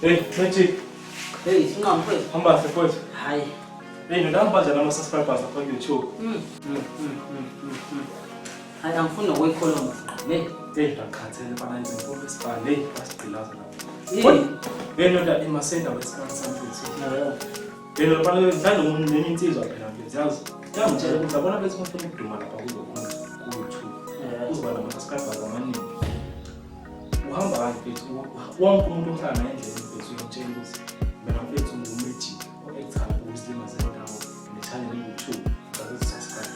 Hey, Magic. Hey, sinqamu mfethu. Hamba kahle mfethu. Hayi. Hey, ndoda hamba kanjani ama-subscribers lapha ku-YouTube? Hayi angifuni nokuyikhuluma sinqamu. Hey. Hey, ngakhathele bana izintombi esibani. Hey, basigqilaza lapha. Hey. Hey, ndoda imasenda wesikhathi samfethu. Hey, ndoda bana ngidlala nenye insizwa phela mfethu, yazi. Yangitshela ukuthi yabona bethi ufuna ukuduma lapha kuzokhona ku-YouTube. Uzoba nama-subscribers amaningi. Uhamba kahle mfethu, wonke umuntu ohlala naye endleleni mfethu uyamtshela ukuthi mina mfethu ngu-magic o-actayo ukuzilima zendawo ne-channel eyi-YouTube ngakuthi subscribe.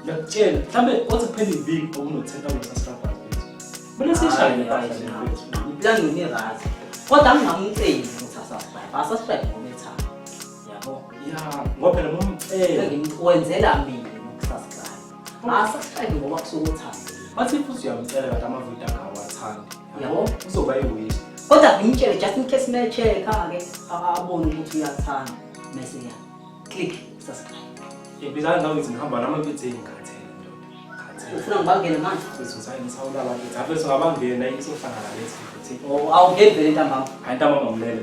Ngiyakutshela, mhlawumbe othi kuphela iviki okuno-10 thousand subscribers mfethu. Kumele siyishaye le mpahla le mfethu. Iplani yona i-right. Kodwa angingamceli ukuthi asubscribe. Asubscribe ngoba ethanda. Yabo. Ya, ngoba phela ngumcela. Wenzela mina ukusubscribe. Asubscribe ngoba kusuke uthanda. Bathi futhi uyamcela kanti amavidiyo akhe awathandi. Yabo. Kuzoba i-waste. Kodwa ngimtshele just in case me-check-a ke abone ukuthi uyathanda mese ya click subscribe. Ibizana nawe ngithi ngihamba nami mfethu ngikhathele ndoda. Ngikhathele. Ufuna ngibangene manje? Mfethu ngisawulala mfethu. Mfethu ngabangena isohlangana lethi mfethu. Oh, awungeni vele ntambama. Hayi ntambama ngilele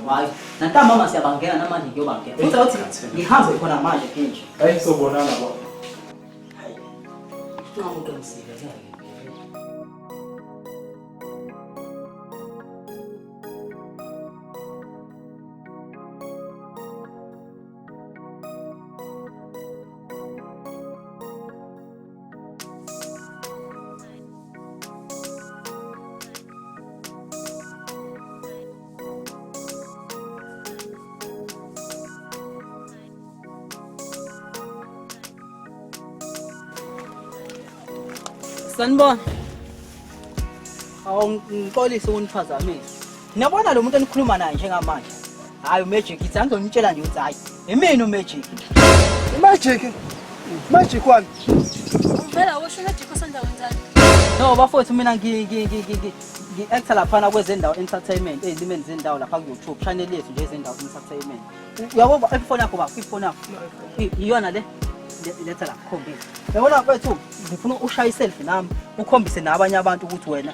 baba. Hayi, nantambama siyabangena namanje ngiyobangena. Futhi awuthi ngihambe khona manje nje. Hayi sobonana baba. Hayi. Nxa uqinisile ngeke. Sanibona. Awu ngixolise ukuniphazamisa. Niyabona lo muntu enikhuluma naye njengamanje. Hayi uMagic ithi angizonitshela nje ukuthi hayi imina uMagic. Magic. Magic one. Vela usho uMagic osendaweni zani? No bafowethu mina ngi ngi ngi ngi ngi-actor laphana kwezendawo entertainment ezilimeni zendawo lapha ku-YouTube channel yethu nje ezendawo entertainment. Uyabo ifoni yakho baba ifoni yakho. Iyona le letha la khombisa. Yabona mfethu ngifuna ushaye iselfie nami ukhombise nabanye abantu ukuthi wena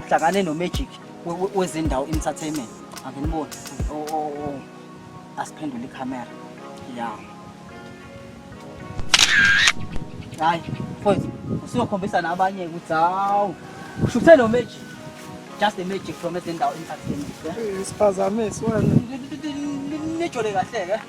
uhlangane no-Magic wezindawo entertainment. Anginiboni. Oh oh oh. Asiphendule ikhamera. Ya. Hayi, mfowethu, usuyokhombisa nabanye ukuthi hawu, ushuthe no Magic. Just the magic from ezindawo entertainment. Eh? Isiphazamisi wena. Nijole kahle ke.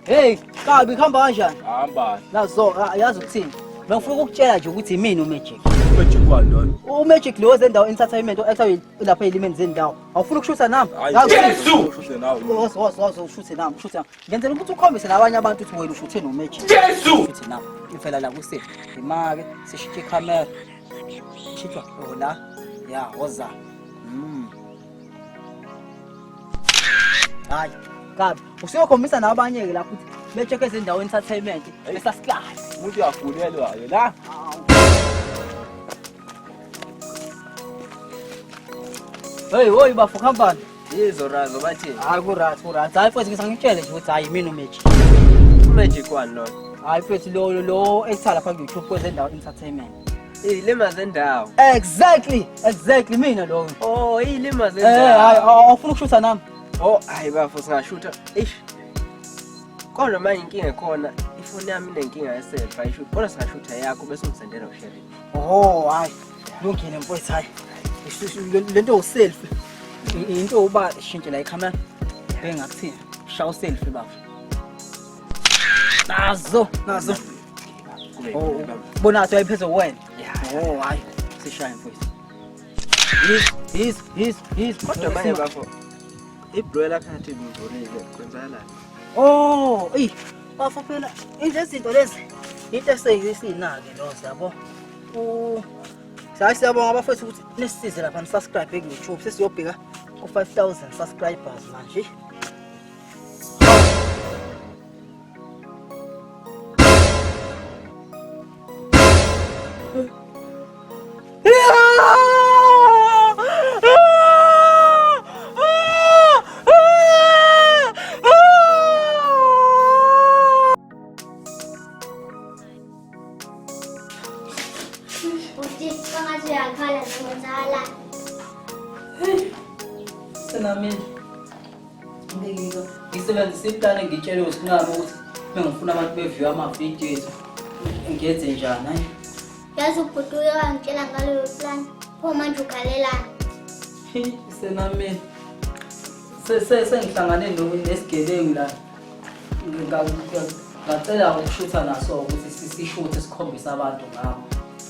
Hey, kabi kuhamba kanjani? Hamba. Nazo yazi ukuthini? Bengifuna ukukutshela nje ukuthi imini uMagic. Magic wani lona? UMagic lo wezendawo entertainment o-actor lapha elimeni zendawo. Awufuni ukushutha nami? Jesu! Ushuthe nawe. Woza woza woza ushuthe nami, ushuthe nami. Ngenzela ukuthi ukhombise nabanye abantu ukuthi wena ushuthe noMagic. Jesu! Ushuthe nami. Ivela la kuse. Imake sishintshe ikhamera. Shintshwa oh la. Ya, woza. Hayi, kabi. Usuyokhombisa nabanye ke lapho ukuthi becheck ezindawo entertainment besasiklala. Umuntu uyagulelwa-ke la. Hey, hoyi bafo khambani. Yizo razo bathi Hayi ku right, ku right. Hayi mfethu ngisangitshele nje ukuthi hayi mina uMagic. uMagic wani lona? Hayi mfethu lo lo ekuthala lapha ku YouTube kwezendawo entertainment. Iy'lima zendawo. Exactly, exactly mina lo. Oh, iy'lima Eh, hayi zendawo. awufuna ukushutha nami. Oh, hayi bafo singashutha. Eish. Kodwa manje inkinga ekhona, ifoni yami inenkinga yeself ayishuthi. Kodwa singashutha yakho bese ungisendela ushare. Oh, hayi. Lungile mfowethu hayi. Lento uselfie. Into uba shintshe la ikhamera. Bengakuthini? Shaya uselfie bafo. Nazo, nazo. Oh, bona athi ayiphethe wena. Oh, hayi. Sishaye mfowethu. Yes, yes, yes, yes. Kodwa manje bafo ibhlowe lakho ngathi livulile kwenzakalani? Oh, eyi bafo phela izinto lezi into eseyinake lo yabo. U Hayi siyabonga abafethu ukuthi nisisize lapha nisubscribe ku-YouTube sesiyobheka ku-5000 subscribers manje. Senamini ngisebenzisa iplani ngitshele uSinqaba ukuthi mengifuna abantu beview amavidiyo ethu ngenze njani hayi. Yazi ubhuti uye wangitshela ngaleyo plan. Pho manje ukhalelani? Senamini sengihlangane nesigebengu la ngacela ukushutha naso ukuthi sishuthe sikhombise abantu ngabo.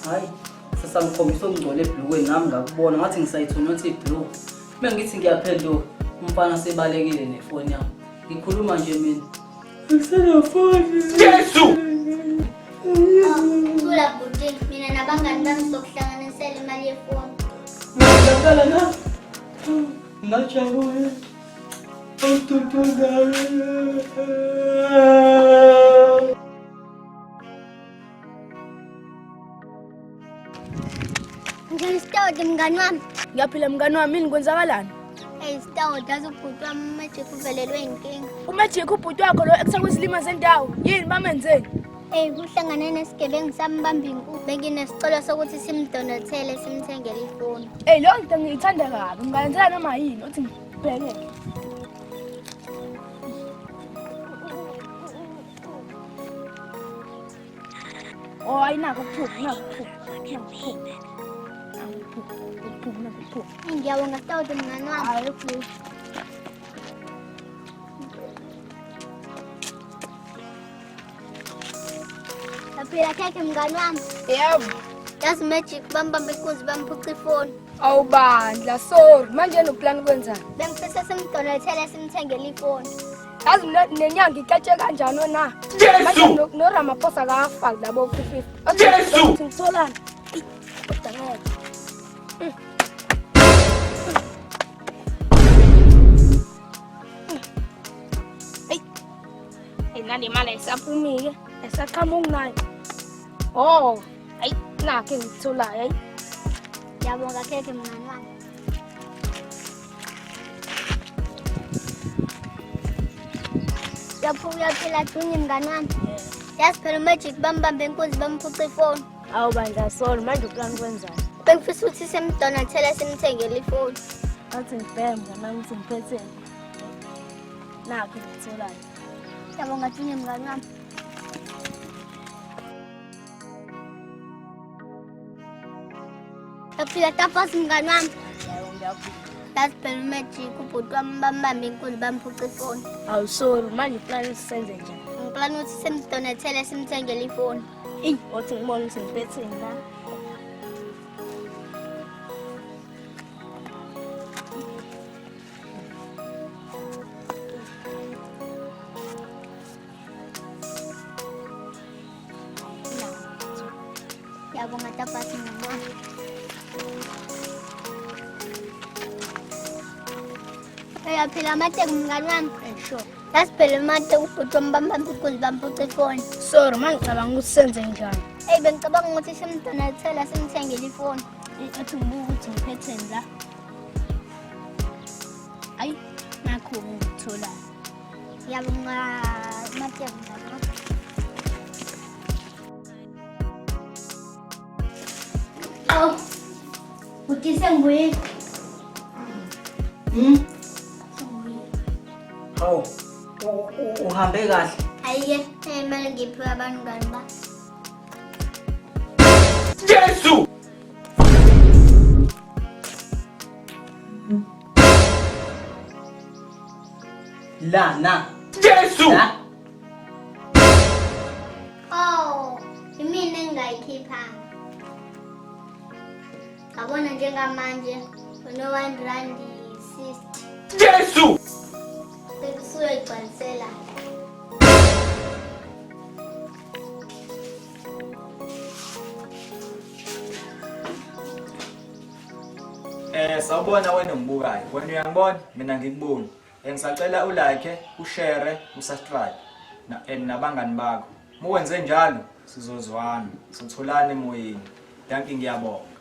Hayi sesamkhombisa okungcole ebhlukweni nami ngakubona ngathi ngisayithuna ukuthi ibhluku. Uma ngithi ngiyaphenduka umfana sebalekile nefoni yami. Ngikhuluma nje mina. Ngisenefoni. Jesu! Thula bhuti, mina nabangani bami sizokuhlanganisela imali yefoni. Ngiyaqala na. Ngajabula. Awududuzayo. Njani sitawudi mngani wami? Ngiyaphila mngani wami, yini kwenzakalani? Hey sitawudi, yazi ubhuti wami uMagic uvelelwe inkinga. UMagic ubhuti wakho lo ekuthiwa kwizilima zendawo. Yini bamenzeni? Hey kuhlangane nesigebengu sambamba inkukhu. Benginesicelo sokuthi simdonathele simthengele ifoni. Hey leyo nto ngiyithanda kabi. Ngingayenzela noma yini uthi ngibheke. Oh ayinako ukuphupha, nako ukuphupha, nako ukuphupha. Nako ukuphupha, ukuphupha, nako ukuphupha. Ngiyabonga sitawudi mngani wami. Hayi ukuphupha. Yaphila khekhe mngani wami. Yebo. Yazi Magic bambamba inkunzi bamphuca ifoni. Awubandla, sorry. Manje noplan kwenzani? Bengifisa simdonathele simthengele ifoni. Yazi mina nenyanga iketshe kanjani wena? Jesu! Manje noRamaphosa akafaki labo 50. Jesu! Ngitholani? Eyi, Kodwa ngeke. Eyi. Eyi nale mali ayisaphumi-ke, ayisaqhamuki nayo. Oh, ayi nakho engikutholayo ayi. Ngiyabonga khekhe mngani wami. Uyaphila Junior mngani wami. Yazi phela uMagic bambambe inkunzi bamphuca ifoni. Awu bandla sorry, manje uplan kwenzani? Bengifisa ukuthi simdonathele simthengele ifoni. Athi ngibheke mngani wami ukuthi ngiphetheni. Nakho engikutholayo. Ngiyabonga Junior mngani wami. Yaphila tafasi mngani wami. Yazi phela uMagic ubhuti wami bambambe inkunzi bamphuca ifoni. Awu sorry, manje uplan senze njani? Ngiplan ukuthi simdonathele simthengele ifoni. Eyi, othi ngibone ukuthi ngiphetheni la. Ngiyabonga tafasi mngani wami. Uyaphila amateki mngani wami. Sure. Yazi phela amateki ubhuti wami bambambe inkunzi bamphuca ifoni. Sorry, manje ngicabanga ukuthi senze njani? Eyi bengicabanga ukuthi simdonathele simthengele ifoni. Eyi, athi ngibuke ukuthi ngiphetheni la. Ayi, nakho engikutholayo. Ngiyabonga amateki mngani wami. Awu, bhuti sengibuyile. Sengibuyile. Hawu, uhambe kahle. Hhayi-ke, imali ngiphiwe abangani bami. Jesu! La na. Jesu! La. Oh, imina engingayikhiphanga. Ngabona njengamanje uno-one rand 60. Jesu! Sekusuyoyigcwalisela. Sawubona wena ongibukayo. Wena uyangibona, mina ngikuboni. Ngisacela ulike, ushare, usubscribe na and nabangani bakho. Muwenze njalo sizozwana, sitholane emoyeni. Dankie ngiyabonga.